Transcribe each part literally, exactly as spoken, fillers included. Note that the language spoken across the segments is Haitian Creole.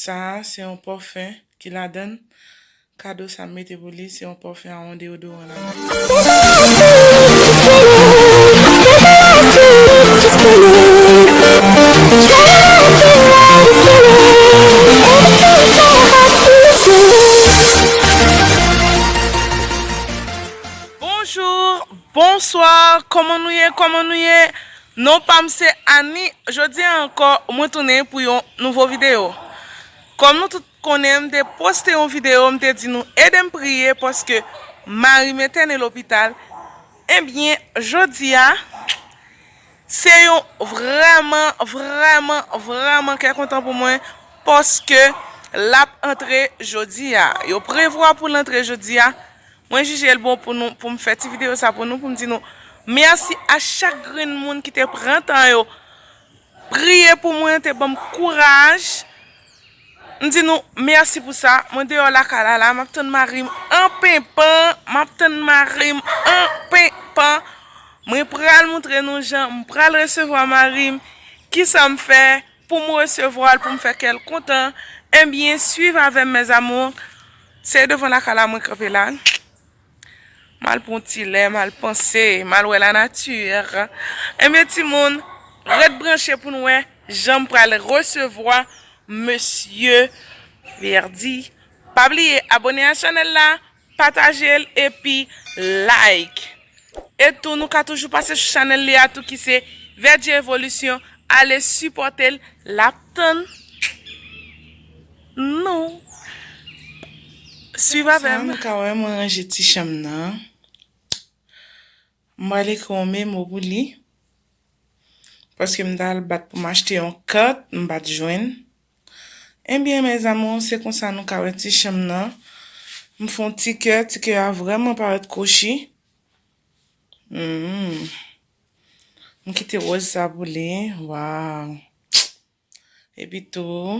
Sa a se yon pòfen ki ladan l. Kado sa m mete pou li, se yon pòfen a yon deyodoran ladan l. Bonjou, bonswa, kòman nou ye, kòman nou ye? Non pa m se Annie, jodi a ankò mwen tounen pou yon nouvo videyo. Kòm nou tout konnen, m te poste yon videyo, m te di nou ede m priye paske mari m entène lopital. Ebyen, jodi a, se yon vrèman, vrèman, vrèman kè kontan pou mwen paske l ap antre jodi a. Yo prevwa pou l antre jodi a. Mwen jije l bon pou nou, pou m fè ti videyo sa pou nou, pou m di nou mèsi a chak grenn moun ki te pran tan yo priye pou mwen, te ban m kouraj. M di nou mèsi pou sa. Mwen deyò lakay la, la, m ap tann mari m an penpan. M ap tann mari m an penpan. Mwen pral montre nou jan m pral resevwa mari m, kisa m fè pou m resevwa l, pou m fè kè l kontan. Ebyen, swiv avè m, mes amours. Se devan lakay la mwen kanpe la. M al pran ti lè, m al panse, m al wè lanati. Ebyen, timoun, ret branche pou n wè jan m pral resevwa mesye Verdi. Pa bliye abòne a chanèl la, pataje l epi like. E tou, nou ka toujou pase sou chanèl li a tou ki se Verdi Evolisyon. Ale sipòte l, l ap tann nou. Swiv avè m. Sa nou ka wè, mwen ranje ti chanm nan. M pral ekri yon memo pou li. Paske m t al bat pou m achte yon kat, m pa t jwenn. Ebyen, mes amours, se konsa nou ka wè ti chanm nan. M fè yon ti kè, ti kè a vrèman parèt kwochi. Hmm. M kite wòz sa pou li. Waw. Epi tou,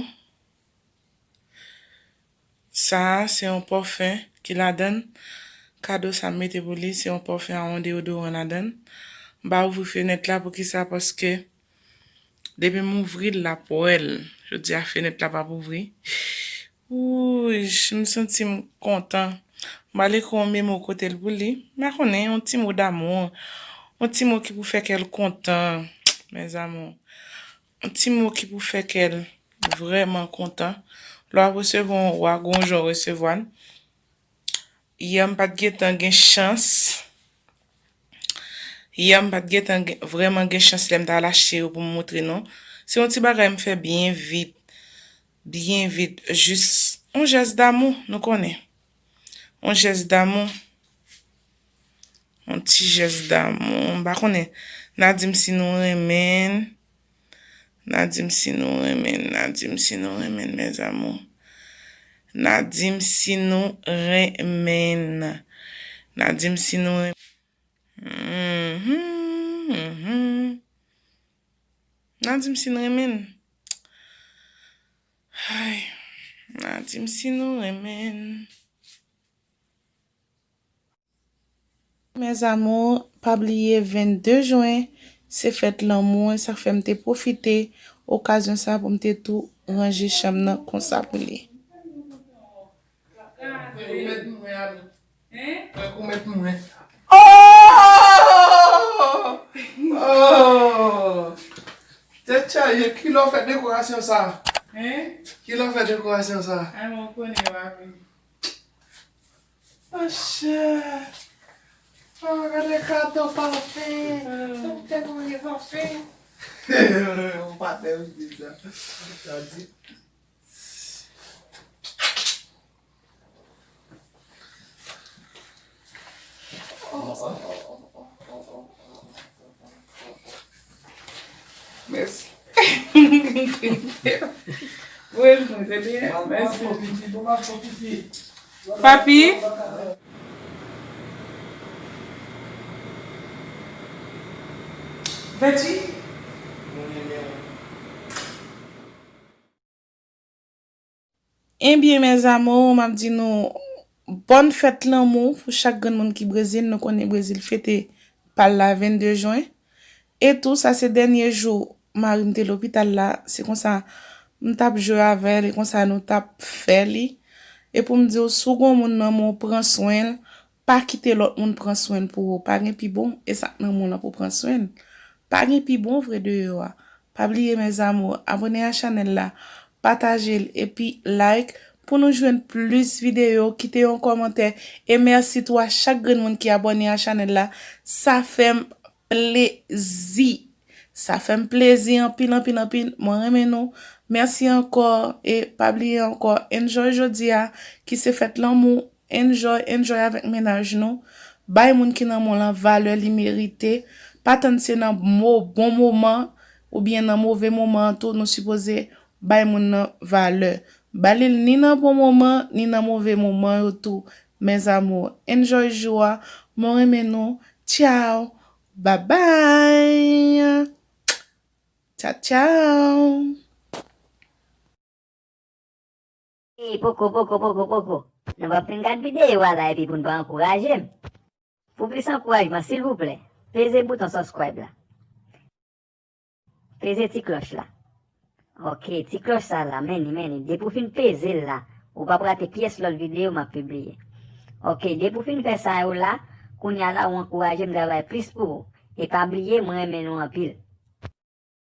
sa a se yon pòfen ki ladan l. Kado sa m mete pou li, se yon pòfen a yon deyodoran ladan l. M pa ouvri fenèt la, poukisa? Paske depi m ouvri l, l ap wè l. Jodi a, fenèt la p ap ouvri. Wouy, m santi m kontan. M pral ekri yon memo kote l pou li. M pa konnen, yon ti mo damou. Yon ti mo ki pou fè kè l kontan, mes amours. Yon ti mo ki pou fè kè l vrèman kontan. Lè w ap resevwa yon wa, gon jan w resevwa l. Yè m pa t gentan gen chans. Yè m pa t gentan gen, vrèman gen chans lè m t al achte yo pou m montre nou. Se yon ti bagay m fè byen vit. Byen vit. Jis yon jès damou, nou konnen. Yon jès damou. Yon ti jès damou. M pa konnen. N a di m si nou renmen l. N a di m si nou renmen l. N a di m si nou renmen l, mes amours. N a di m si nou renmen l. N a di m si nou renmen l. Mhm, mhm. N a di m si n renmen l. Ay, n a di m si nou renmen l. Mes amours, pa bliye vennde jen, se fèt lanmou an, sa k fè m te pwofite okazyon sa pou m te tou ranje chanm nan konsa pou li. Fè ou mèt mwen, Ami. Hein? Fè ou mèt mwen. Oh! Oh! Tèt chaje, kilè w fè dekorasyon sa? Hein? Kilè w fè dekorasyon sa? Ay, mwen konnen, papi. Monchè. Oh, gade kado pafen. Sa m tèlman gen pafen. Yon patè, wi, deja. Sa di. Mèsi. Wi, mwen, se byen. Mèsi. Papi. Vèti. Ebyen, mes amours, m ap di nou bòn fèt lanmou pou chak grenn moun ki Brezil. Nou konnen Brezil fete pa l la vennde jen. E tou, sa se dènye jou mari m te lopital la. Se konsa, m t ap jwe avè l, e konsa nou t ap fè li. E pou m di w, si w gen yon moun nan men w, pran swen l, pa kite lòt moun pran swen l pou ou. Pa gen pi bon, e sa k nan men w lan pou pran swen l. Pa gen pi bon vre deyò a. Pa bliye, mes amours, abòne a chanèl la, pataje l, epi like pou nou jwenn plis videyo. Kite yon kòmantè. E mèsi tou a chak grenn moun ki abòne a chanèl la. Sa fè m plezi. Sa fè m plezi anpil, anpil, anpil. Mwen renmen nou. Mèsi ankò. E pa bliye ankò, enjoy jodi a, ki se fèt lanmou. Enjoy, enjoy avèk mennaj nou. Bay moun ki nan men w lan valè li merite. Pa tann se nan mo, bon moman oubyen nan move moman an tou nou sipoze bay moun nan valè. Ba li l ni nan bon moman, ni nan move moman yo tou. Mes amours, enjoy jou a. Mwen renmen nou. Tchao. Babay. Tchao, tchao. Ey, poko, poko, poko, poko. Nou p ap fin gad videyo a la epi pou n pa ankouraje m. Pou plis ankourajman, silvouplè, peze bouton subscribe la. Peze ti klòch la. Ok, ti klòch sa la, men li, men li. Depi w fin peze l la, ou p ap rate pyès lòt videyo m ap pibliye. Ok, depi w fin fè sa yo la, kounye a la ou ankouraje m travay plis pou ou. E pa bliye, mwen renmen nou anpil.